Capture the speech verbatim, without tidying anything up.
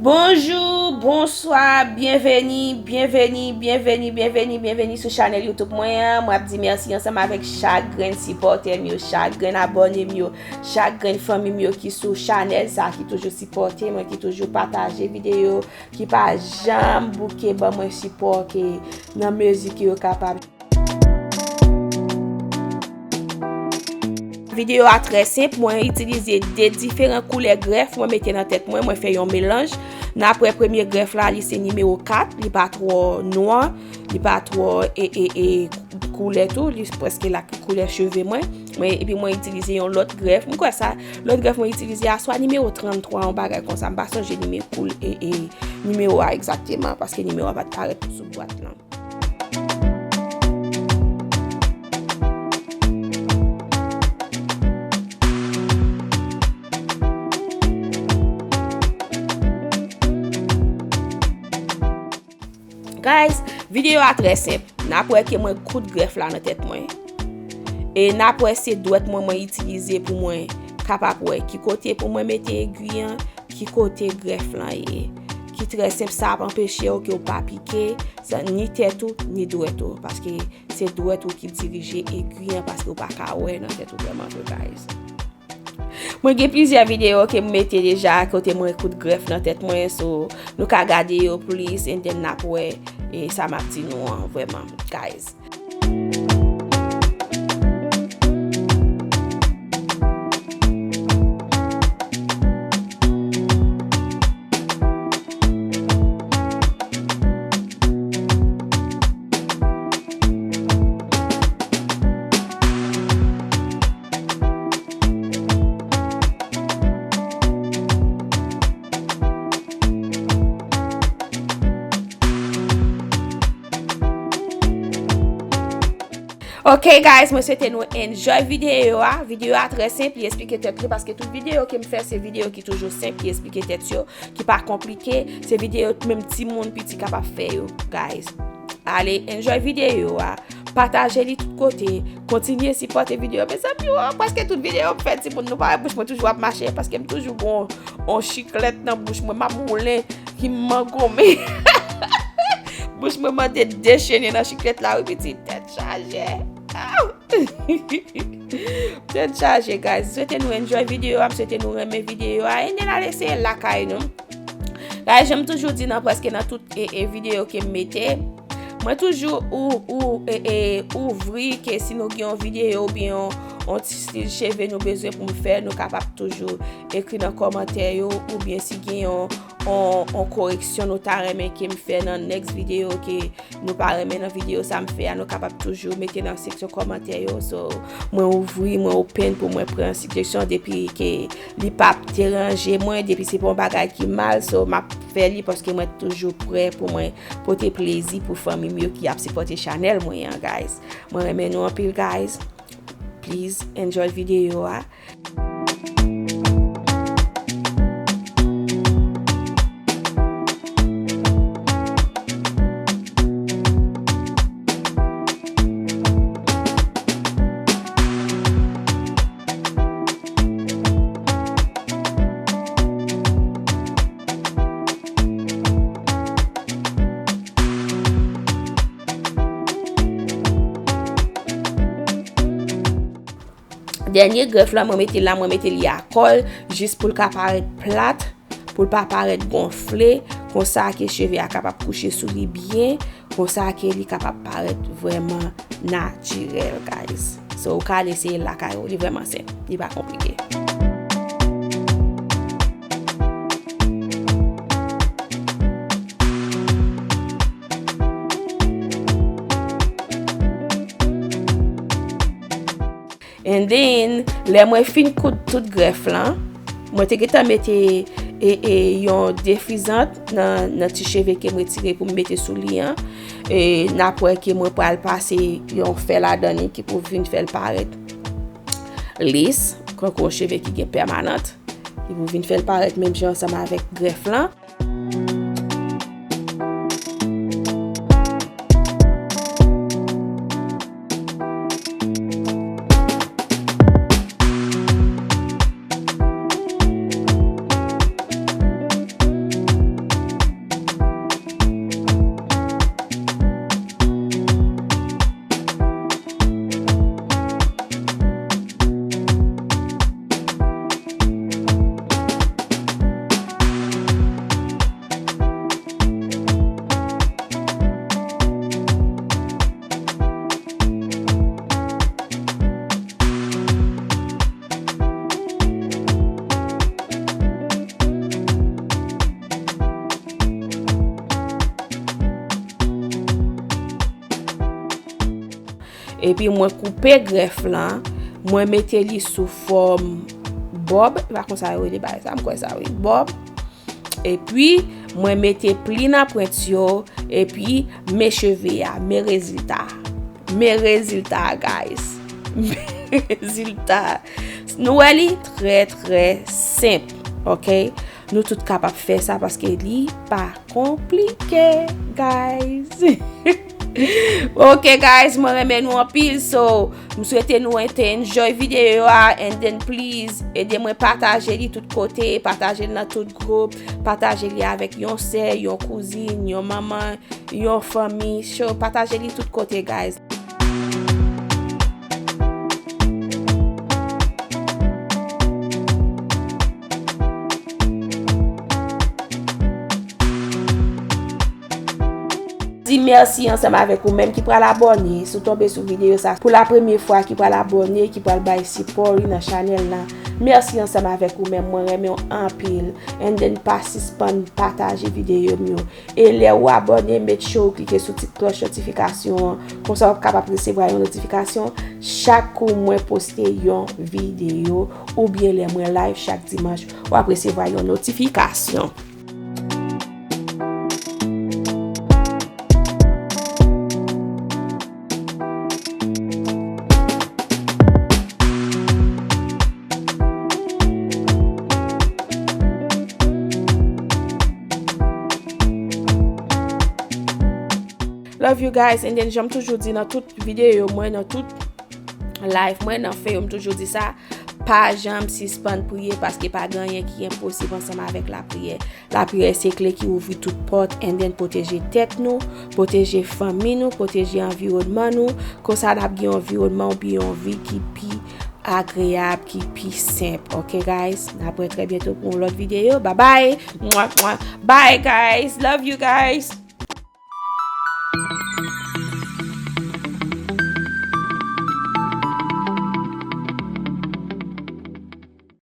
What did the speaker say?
Bonjou, bonswa, byenveni, byenveni, byenveni, byenveni, byenveni sou chanèl YouTube mwen an. Mwen ap di mèsi ansanm avèk chak grenn sipòtè m yo, chak grenn abòne m yo, chak grenn fanmi m yo ki sou chanèl sa, ki toujou sipòte mwen, ki toujou pataje videyo, ki pa janm bouke ban mwen sipò ke nan mezi ke yo kapab. Videyo a trè senp, mwen itilize de diferan koulè grèf, mwen mete nan tèt mwen, mwen fè yon melanj. N ap wè premye grèf la, li se nimewo kat, li pa twò nwa, li pa twò e, e, e, koulè tou, li prèske la koulè cheve mwen. Mwen, epi mwen itilize yon lòt grèf. M kwè sa, lòt grèf mwen itilize a swa nimewo tranntwa, yon bagay konsa. M pa sonje nimewo koul-, e, e, nimewo a egzakteman, paske nimewo a pa t parèt sou bwat lan. Guys, videyo a trè senp. N ap wè ke mwen koud grèf la nan tèt mwen. E n ap wè se dwèt mwen mwen itilize pou mwen kapab wè ki kote pou mwen mete egwi an, ki kote grèf lan ye. Ki trè senp, sa ap anpeche w ke w pa pike, sa, ni tèt ou, ni dwèt ou. Paske se dwèt ou ki dirije egwi an, paske w pa ka wè nan tèt ou vrèman vre, guys. Mwen gen plizyè videyo ke m mete deja kote mwen koud grèf nan tèt mwen, so nou ka gade yo plis, and then n ap wè, e, sa m ap di nou an vrèman, guys. Ok, guys, mwen swete nou enjoy videyo a. Videyo a trè senp, li esplike tèt li, paske tout videyo ke m fè, se videyo ki toujou senp, ki esplike tèt yo, ki pa konplike. Se videyo menm timoun piti kapab fè yo, guys. Ale, enjoy videyo a. Pataje li tout kote. Kontinye sipòte videyo. Mezanmi, o, prèske tout videyo m fè, timoun, nou pa wè bouch mwen toujou ap mache, paske m toujou gon on chiklèt nan bouch mwen. M ap woulen, ki m mangonmen. Bouch mwen mande dechene nan chiklèt la, wi, pitit. Tèt chaje. Aw! Tèt chaje, guys. M swete nou enjoy videyo a, m swete nou renmen videyo a. E n al eseye lakay nou. Guys, jan m toujou di nan prèske nan tout e, e videyo ke m mete, mwen toujou ou, ou, e, e, ouvri ke si nou gen yon videyo oubyen yon, yon ti stil cheve nou bezwen pou m fè, nou kapab toujou ekri nan kòmantè yo, oubyen si gen yon, yon, yon koreksyon nou ta renmen ke m fè nan next videyo ke nou pa renmen nan videyo sa m fè a, nou kapab toujou mete nan seksyon kòmantè yo. So, mwen ouvri, mwen open pou mwen pran sijesyon depi ke li p ap deranje mwen, depi se pa yon bagay ki mal. So, m ap fè li paske mwen toujou prè pou mwen pote plezi pou fanmi m yo ki ap sipòte chanèl mwen an, guys. Mwen renmen nou anpil, guys. Please enjoy videyo a. Dènye grèf la, mwen mete la, mwen mete li a kò l, jis pou l ka parèt plat, pou l pa parèt gonfle, konsa ke cheve a kapab kouche sou li byen, konsa ke li kapab parèt vrèman natirèl, guys. So, ou ka al eseye l lakay ou, li vrèman senp, li pa konplike. And then, lè mwen fin koud tout grèf lan, mwen te gentan mete, e, e, yon defrizant nan, nan ti cheve ke m retire pou m mete sou li an. E, n ap wè ke mwen pral pase yon fè ladan li ki pou vin fè l parèt lis, kankou yon cheve ki gen pèmanant. Li pou vin fè l parèt menm jan ansanm avèk grèf lan. Epi mwen koupe grèf lan, mwen mete li sou fòm bòb, e pa konsa yo rele bagay sa, m kwè sa wi, bòb. Epi mwen mete pli nan pwent yo, epi men cheve a, men rezilta. Men rezilta, guys. Men rezilta. Nou wè li trè, trè senp, ok? Nou tout kapab fè sa paske li pa konplike, guys. Ok, guys, mwen renmen nou anpil, so, m swete nou te enjoy videyo a, and then please, ede mwen pataje li tout kote, pataje l nan tout gwoup, pataje li avèk yon sè, yon kouzin, yon manman, yon fanmi, so, pataje li tout kote, guys. Di mèsi ansanm avèk ou menm ki pral abòne, si w tonbe sou videyo sa pou la premye fwa, ki pral abòne, ki pral bay sipò li nan chanèl la. Mèsi ansanm avèk ou menm, mwen renmen w anpil. And then pa sispann pataje videyo m yo. E lè ou abòne, make sure ou klike sou ti klòch notifikasyon an. Konsa w ap kapab resevwa yon notifikasyon chak kou mwen poste yon videyo, oubyen lè mwen live chak dimanch, w ap resevwa yon notifikasyon. Love you guys, and then jan m toujou di nan tout videyo mwen, nan tout live mwen, nan fen yo, m toujou di sa, pa janm sispann priye paske pa gen anyen ki enposib ansanm avèk lapriyè. Lapriyè se kle ki ouvri tout pòt, and then pwoteje tèt nou, pwoteje fanmi nou, pwoteje anviwònman nou. Konsa n ap gen yon anviwònman oubyen yon vi ki pi agreyab, ki pi senp. Ok, guys? N ap wè trè byento pou yon lòt videyo. Bye bye! Mwa, mwa. Bye, guys! Love you, guys!